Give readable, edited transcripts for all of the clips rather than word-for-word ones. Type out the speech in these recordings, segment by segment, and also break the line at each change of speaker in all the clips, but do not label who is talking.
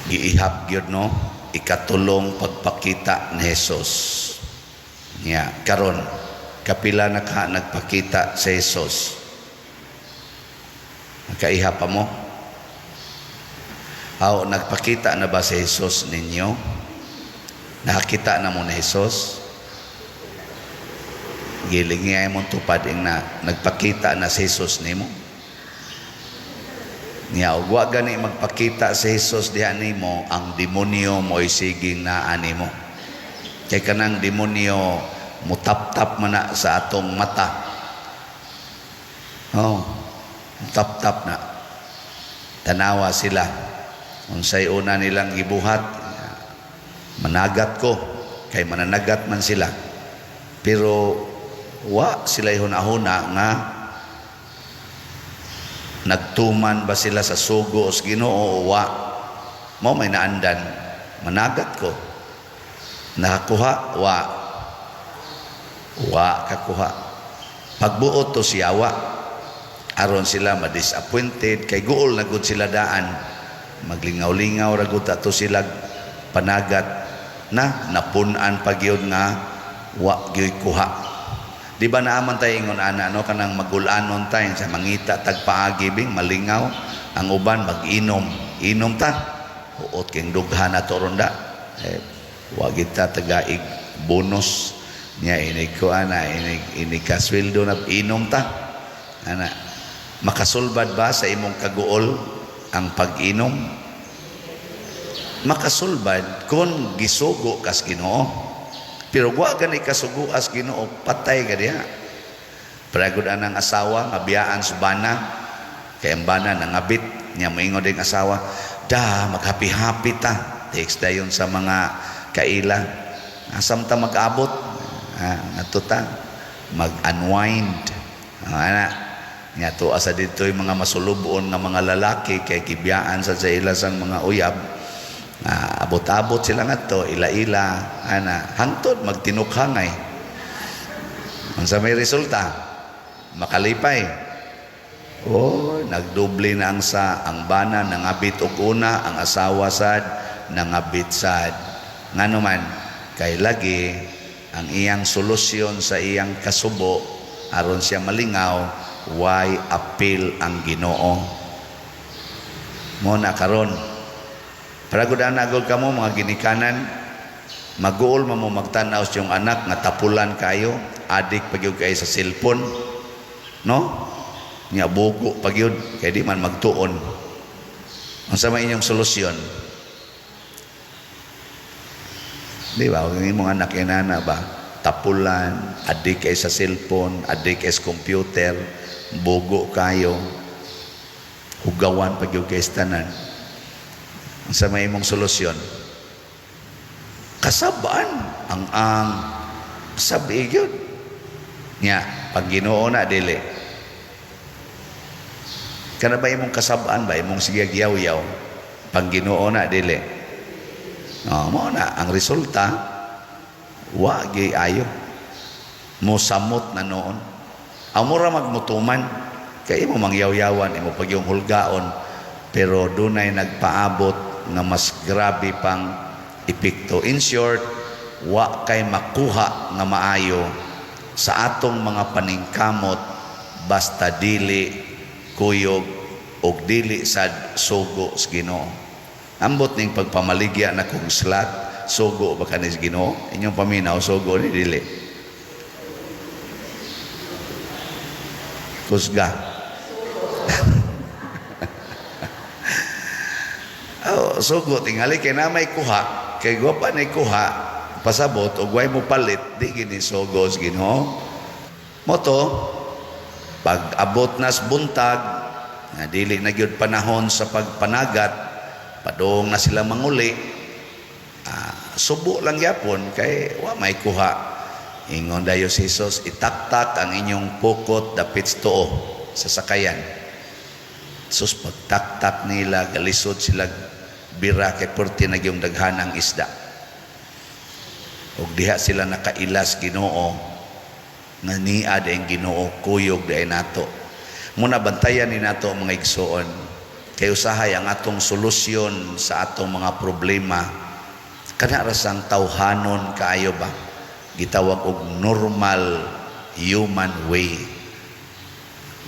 Giihap gyud, no, ikatulong pagpakita ni Jesus. Nya karon, kapila na ka nagpakita sa Jesus? Nakaihap pa mo? Aw, nagpakita na ba si Jesus ninyo? Nakakita na mo ni Jesus? Giling nga imong tupad ing na nagpakita na si Jesus nimo. Nya og wa gani magpakita si Jesus diha nimo, ang demonyo mo'y siging naa nimo. Kay kanang demonyo mutap-tap man na sa atong mata. Oh, mutap-tap na. Tanawa sila. Unsay una nilang gibuhat, managat ko, kay mananagat man sila. Pero wa sila hunahuna nga nagtuman ba sila sa sugo sa Ginoo o wa. Mo may naandan, managat ko. Nakakuha, wa. Wa kakuha. Pagbuot to siya wa. Aron sila ma-disappointed kay guol na gud sila daan. Maglingaw-lingaw ra gud ato sila panagat na napun-an pa gyud nga wa gyud kuha. Di ba naaman tayo ingon ana, no, kanang magulanon tayo sa mangita tag paagi bing malingaw ang uban mag-inom. Inom ta. Huot king dughan ato ronda. Eh, wa kita tagaig bonus niya, inig ko ana, inig inig kasweldo na, inom ta. Ana, makasulbad ba sa imong kaguol ang pag-inom? Makasulbad kung gisugo kas Ginoo. Pero wa gani kasugo as Ginoo, patay ka diha. Pragod anang asawa nga biyaan sa bana, kay ang bana nangabit niya, moingon ding asawa, "Da, maghappy-happy ta." Text dayon sa mga kaila. "Asam ta mag-abot? Ah, ngadto ta mag-unwind." Ah, ana. Nga to asa dito yung mga masulubon nga mga lalaki kay gibiyaan sa ila sang mga uyab. Ah, abot-abot sila ngadto, ila-ila, ana, hangtod magtinukhangay. Unsa may resulta? Makalipay? Oh, nagdoble na ang sa ang bana nangabit og una, ang asawa sad nangabit sad. Ngano man? Kay lagi ang iyang solusyon sa iyang kasubo aron siya malingaw, way apil ang Ginoo. Mo na karon. Para gud ana gud kamo mga ginikanan, maguol man mo magtan-aw sa iyong anak nga tapulan kayo, adik pa gyud kay sa cellphone. No? Nya bugo pa gyud kay di man magtuon. Unsa may inyong solusyon? Di ba? Ang imong anak inana ba? Tapulan, adik kay sa cellphone, adik kay sa computer, bugo kayo, hugawan pa gyud kay sa tanan. Unsa may imong solusyon? Kasabaan ang sabi gyud. Nya, pag Ginoo na, dili. Kana ba imong kasabaan ba imong sige giyaw-yaw? Pag Ginoo na, dili. Oh, mo na ang resulta, wa gyud ayo. Mosamot na noon. Ang mura magmutuman kay imo mangyaw-yawan, imo pag yung hulgaon, pero dunay nagpaabot nga mas grabe pang epekto. In short, wa kay makuha nga maayo sa atong mga paningkamot basta dili kuyog og dili sad sugo sa Ginoo. Ambot ning pagpamaligya na kong slot, sugo ba kani sa Ginoo? Inyong paminaw, sugo ni dili? Kusga. Oh, sugo tingali kay na may kuha, kay gwapa na kuha, pasabot og way mo palit, di gini sugo sa Ginoo. Moto pag abot nas buntag nga dili na gyud panahon sa pagpanagat, padung na sila manguli. Ah, subo lang gyapon kay wa may kuha. Ingon dayo si Jesus, "Itaktak ang inyong pukot dapit sa tuo sa sakayan." Sus, pagtaktak nila, galisod sila bira kay perti na gyung daghanang isda. Ug diha sila nakailas Ginoo nga niad ang Ginoo, kuyog diay nato. Muna bantayan ni nato, mga igsoon. Kay usahay ang atong solusyon sa atong mga problema kana ra sang tawhanon kaayo ba, gitawag og normal human way.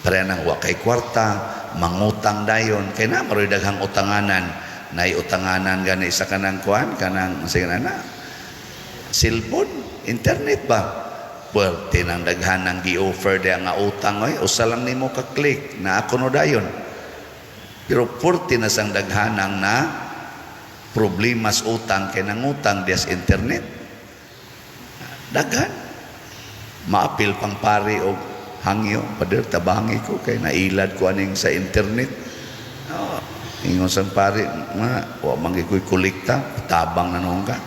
Pareha nang wa kay kwarta, mangutang dayon kay na maroy daghang utanganan, nay utanganan gani sa kanang kuan, kanang sige na na cellphone, internet ba. Puwerte nang daghan ang gi-offer diha nga utang oy, usa lang nimo ka click na ako no dayon. Pero puwerte na sang daghanang na problemas utang kay nangutang diha sa internet. Daghan. Maapil pang pari og hangyo, "Pader, tabangi ko kay nailad ko aning sa internet." Oh, ingon sang pari nga, "Wa man gyud ko'y kolekta, tabang na nuon ka."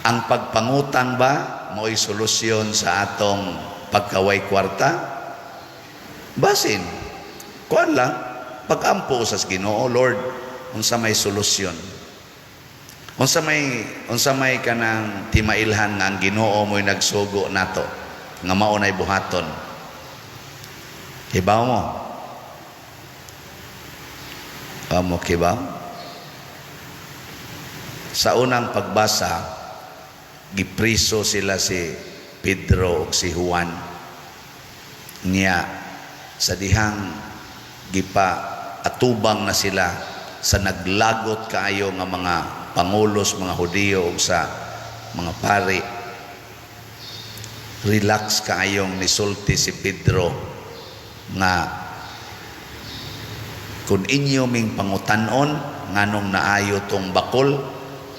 Ang pagpangutang ba mo'y solusyon sa atong pagkaway kwarta? Basin. Kuan lang, pag-ampo sa Ginoo, "Lord, unsa may solusyon? Unsa may kanang timailhan nga ang Ginoo mo'y nagsugo nato nga mao nay buhaton?" Hibaw mo? Amo kibaw? Sa unang pagbasa, gipriso sila si Pedro ug si Juan. Niya sa dihang gipa atubang na sila sa naglagot kaayo nga mga pangulos, mga Hudiyo ug sa mga pari, relax kaayong nisulti si Pedro nga kung inyo ming pangutan-on nganong naayo tong bakol,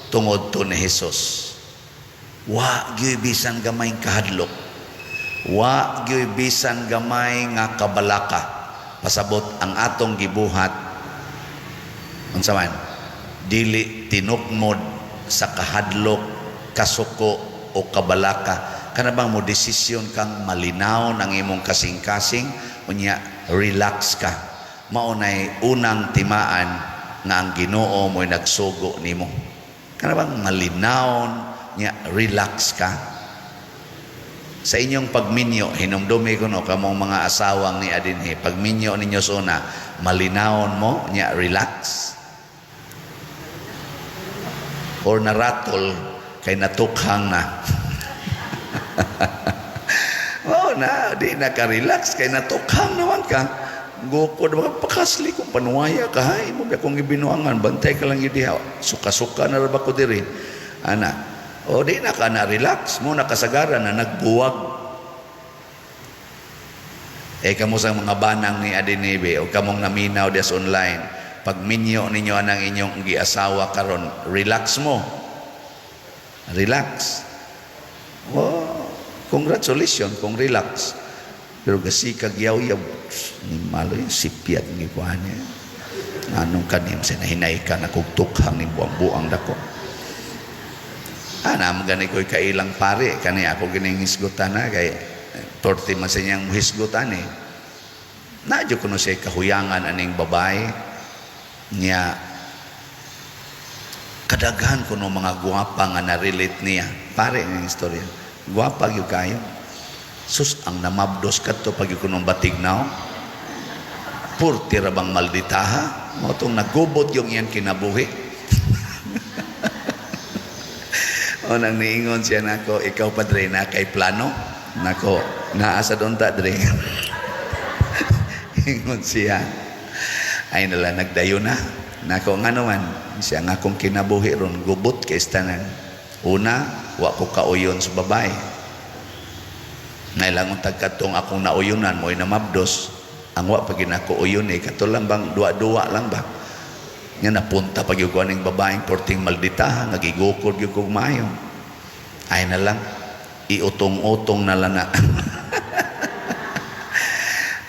tungod to ni Jesus. Wa gyud bisan gamay kahadlok, wa gyud bisan gamay nga kabalaka. Pasabot ang atong gibuhat, unsa man, dili tinukmod sa kahadlok, kasuko o kabalaka. Kana bang mo desisyon kang malinaw ng imong kasing-kasing, unya relax ka, mao nay unang timaan nga ang Ginoo mo'y nagsugo nimo. Kana bang malinaw nya relax ka sa inyong pagminyo? Hinumdumi ko no kamong mga asawang ni adinhi, pagminyo ninyo sa una, malinawon mo nya relax or naratol kay natukhang na? Oh na, di na ka relax kay natukhang naman ka. Gukod ba pakasli kung panuwaya ka, hay mo ba kung gibinuangan, bantay ka lang gyud diha, suka-suka na ra ba ko diri ana. O di na ka na relax mo, nakasagaran na nagbuwag. Eh kamo sa mga banang ni Adinibe o kamong naminaw des online, pag minyo ninyo anang inyong giasawa karon, relax mo? Relax? Oh, congratulations kung relax. Pero gasikag yaw-yaw ni malo yung sipyat ni kuan niya. Anong kanim sa nahinay ka na kugtukhang ni buang-buang dako. Ah, naman gani ko'y kailang pare kani ako gining hisgutan na kay torte man sa niyang hisgutan eh. Nadyo kuno siya kahuyangan aning babae niya, kadaghan kuno mga gwapa nga na-relate niya. Pare ng istorya. Gwapa gyud kayo. Sus, ang namabdos kadto pag kuno batignaw. Purti ra bang malditaha? Mao tong nagubot yung iyang kinabuhi. O nang niingon siya nako, "Ikaw, padre, na kay plano?" Nako, "Naa sa unta, dre." Ingon siya, "Ay nala nagdayo na." Nako, "Nga naman?" Siya nga, "Akong kinabuhi ron gubot kay tanan. Una, wa ko kauyon sa babae. Nailangon tagkatong akong nauyonan mo'y namabdos. Ang wa pag ginako uyon eh, kato lang bang duwa-duwa lang ba? Nga napunta pag yung aning babaeng porting malditaha, nga gigukod yung kog maayo. Ay na lang, iutong-utong na lang na."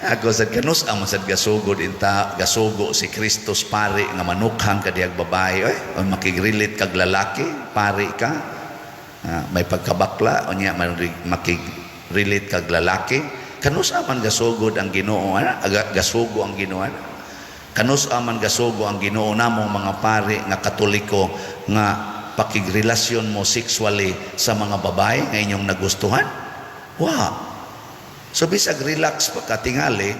Ako sad kanus ang masad gasugod inta gasugo si Kristus pare nga manukhang kadiyag babae oy, o makigrelate kag lalaki, pare ka. Ah, may pagkabakla unya makig-relate kag lalaki. Kanus man gasugod ang Ginoo ana, gasugo ang Ginoo ana? Kanus man gasugo ang Ginoo namong mga pare nga Katoliko nga pakigrelasyon mo sexually sa mga babae nga inyong nagustuhan? Wa. So bisag relax pa katingali,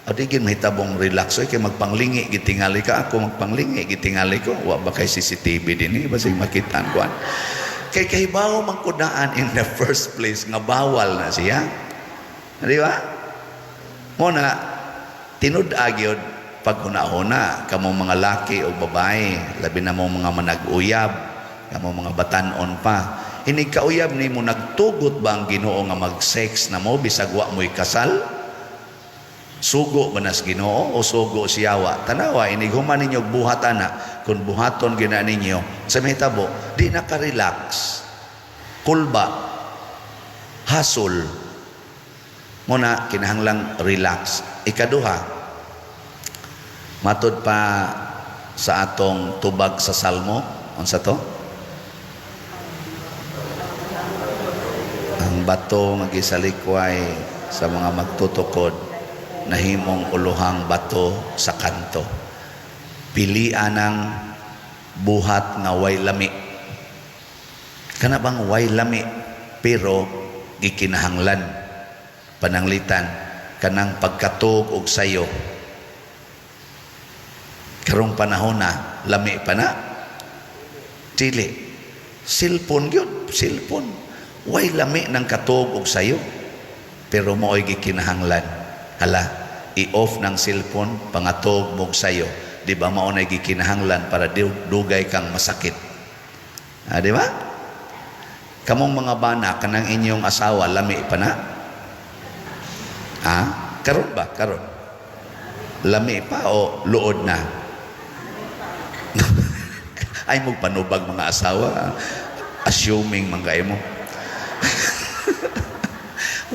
O di gid mahitabong relax oy, kay magpanglingi gitingali ka, ako magpanglingi gitingali ko. Wa ba kay CCTV dinhi? Basig makitaan kuan. Kay kahibaw man ko daan in the first place nga bawal na siya. Di ba? Mo na tinud-a gyud paghuna-huna kamo mga laki o babae, labi na mo mga manag-uyab, kamo mga batan-on pa. Inig kauyab nimo, nagtugot ba ang Ginoo nga mag-sex na mo bisag wa mo'y kasal? Sugo ba nas Ginoo o sugo siyawa? Tanawa, inig human ninyo buhat ana, kung buhaton gina ninyo, sa mahitabo, di na ka-relax. Kulba, hasol. Muna, kinahanglang relax. Ikaduha, matod pa sa atong tubag sa Salmo, unsa to? Ang bato nga gisalikway sa mga magtutukod, nahimong uluhang bato sa kanto. Pilian ang buhat nga way lami. Kana bang way lami pero gikinahanglan? Pananglitan kanang pagkatug og sayo karong panahon na, lami pa na? Dili. Cellphone gyud, cellphone way lami ng katug og sayo pero mao'y gikinahanglan. Hala, i-off ng cellphone, pangatog mog sayo. Di ba mao na gikinahanglan para dugay kang masakit? Ah, di ba? Kamong mga bana, kanang inyong asawa, lami pa na? Ha? Karon ba? Karon. Lami pa o luod na? Ay, magpanubag mga asawa. Assuming man kayo mo.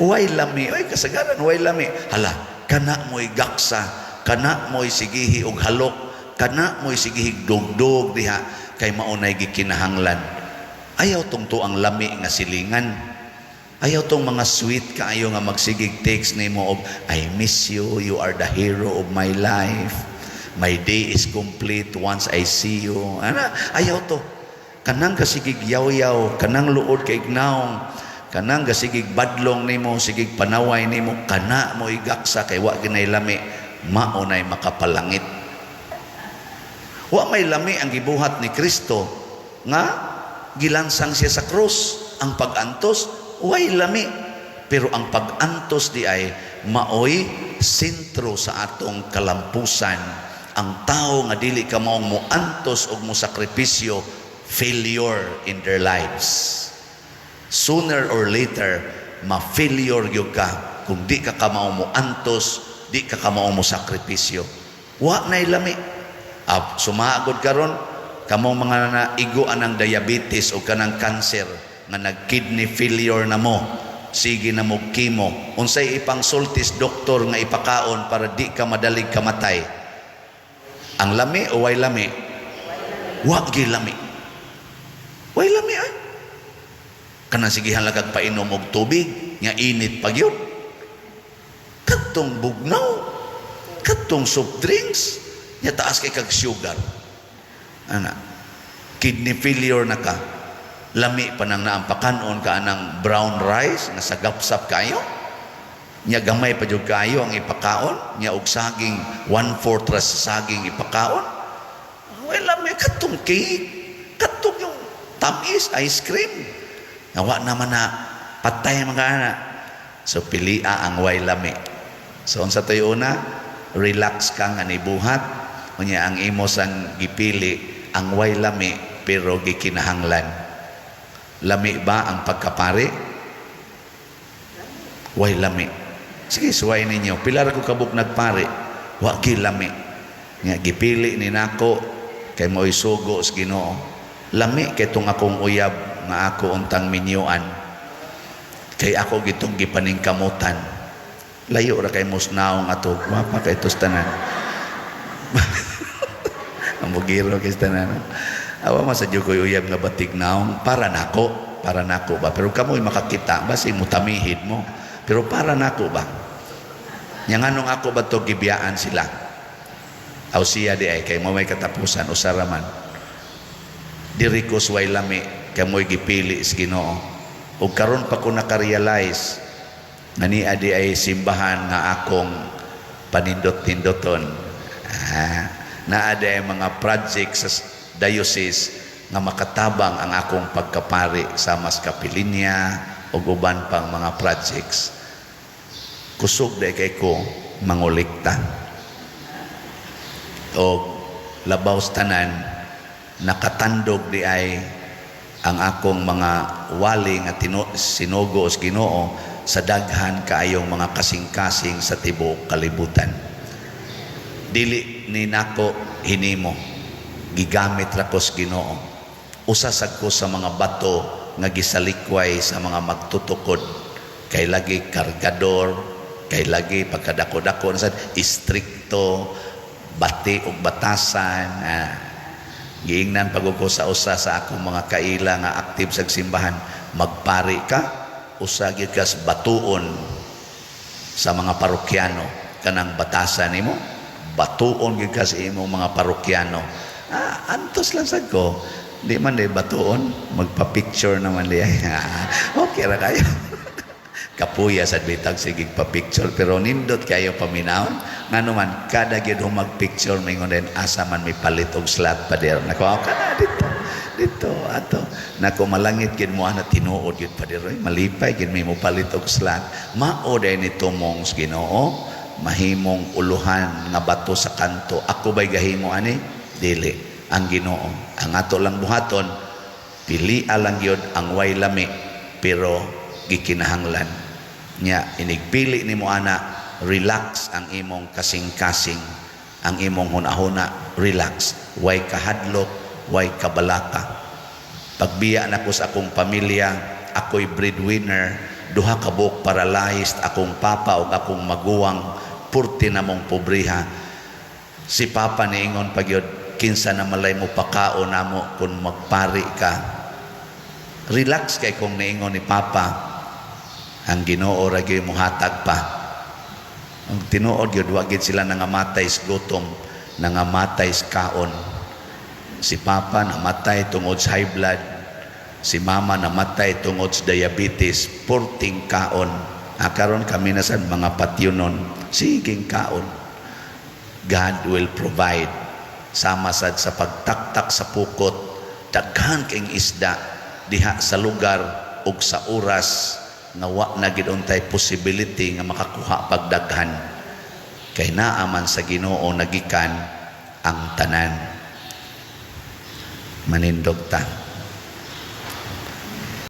Way lami. Ay, kasagaran, way lami. Hala, kana mo'y gaksa, kana mo'y sigihi og halok, kana mo'y sigihi dugdug diha, kay maunay gikinahanglan. Ayaw tong tuang lami nga silingan. Ayaw tong mga sweet kaayo nga magsigig text nimo og "I miss you, you are the hero of my life. My day is complete once I see you." Ana, ayaw to. Kanang kasigig yaw-yaw, kanang luod kay ignaong, kanang gasigig badlong nimo, sigig panaway nimo, kana mo igaksa kay wa ginay lami, mao nay makapalangit. Wa may lami ang gibuhat ni Kristo nga gilansang siya sa krus. Ang pag-antos, way lami. Pero ang pag-antos di ay maoy sentro sa atong kalampusan. Ang tao nga dili ka maong moantos og mo sakripisyo, failure in their lives. Sooner or later, ma-failure gyud ka kung di ka kamao mo antos, di ka kamao mo sakripisyo. Wa nay lami. Ah, sumagod karon kamong mga naigo anang diabetes o kanang cancer nga nag-kidney failure na mo, sige na mo chemo. Unsay ipang sultis doktor nga ipakaon para di ka madalig kamatay? Ang lami o way lami? Wa gi lami. Way lami ay. Kanang sigihan lang kag painom og tubig nga init pa gyud. Kadtong bugnaw, kadtong soft drinks, nya taas kay kag sugar. Ana, kidney failure na ka. Lami pa nang naampakanon ka anang brown rice nga sagapsap kayo. Nya gamay pa jud kayo ang ipakaon, nya og saging, 1/4 ra sa saging ipakaon. Well, lami kadtong cake, kadtong yung tamis, ice cream. Nawa naman na patay mga anak. So pilia ang way lami. So unsa to'y una? Relax ka nga nibuhat. Unya ang imo sang gipili ang way lami pero gikinahanglan. Lami ba ang pagkapari? Way lami. Sige, suway ninyo. Pila ra ko kabuk nagpari. Wa gi lami. Nga gipili ni nako kay mo'y sugo sa Ginoo. Lami kay tong akong uyab nga ako untang minyuan. Kay ako gitong gipaningkamutan. Layo ra kay musnaong ato. Gwapa kay tos tanan. Ang bugiro kay tanan. Awa man sa ko'y uyab nga batig naong para nako ba. Pero kamo'y makakita basi mutamihid mo. Pero para nako ba? Nya nganong ako ba to gibiyaan sila? Aw siya di ay kay mo may katapusan usara man. Diri ko suway lami kay mo'y gipili sa Ginoo. Ug karon pa ko naka-realize nga niya di ay simbahan nga akong Panindot-nindoton. Ah, naa diay mga project sa diocese nga makatabang ang akong pagkapari sa mas kapilinya o uban pang mga projects. Kusog diay kay ko mangulikta. O labaw sa tanan, nakatandog diay ang akong mga wali nga sinugo sa Ginoo sa daghan kaayong mga kasing-kasing sa tibuok kalibutan. Dili ni nako hinimo, gigamit ra ko sa Ginoo. Usa sad ko sa mga bato nga gisalikway sa mga magtutukod kay lagi kargador, kay lagi pagkadako-dako na sad istrikto, bati og batasan. Ah, giingnan pag ko sa usa sa akong mga kaila nga aktif sa simbahan, "Magpari ka, usa gyud kas batuon sa mga parokyano. Kanang batasan nimo, batuon gyud ka sa imong mga parokyano." Ah, antos lang sad ko. Di man di batuon, magpa-picture naman di. Okay ra kayo. Kapuya sad bitag sige pa-picture, pero nindot kayo paminawon. Ngano man kada gyud mag-picture, mingon din, "Asa man mi palit og slot, pader?" Nako, kana dito dito ato. Nako, malangit gyud mo ana, tinuod gyud, pader oy, malipay gyud mi mo palit og slot. Mao day ni tumong sa Ginoo, mahimong uluhan nga bato sa kanto. Ako bay gahimo ani? Dili, ang Ginoo. Ang ato lang buhaton, pili lang gyud ang way lami pero gikinahanglan nya. Inigpili nimo ana, relax ang imong kasing-kasing, ang imong hunahuna, relax, way kahadlok, way kabalaka. Pagbiya nako sa akong pamilya, ako'y breadwinner, duha ka buok paralyzed akong papa ug akong maguwang, purti namong pobriha. Si papa niingon pa gyud, "Kinsa na malay mo pakaon namo kung magpari ka?" Relax kay kong niingon ni papa, ang Ginoo ra gyud mohatag pa. Ang tinuod gyud, wa gyud sila nangamatay sa gutom, nangamatay sa kaon. Si papa namatay tungod sa high blood, si mama namatay tungod sa diabetes, purting kaon. Ah, karon kami na sad mga patyunon, siging kaon. God will provide. Sama sad sa pagtaktak sa pukot, daghan kayong isda diha sa lugar ug sa oras nga wa na gid untay possibility nga makakuha pagdaghan, kay naa man sa Ginoo nagikan ang tanan. Manindog ta.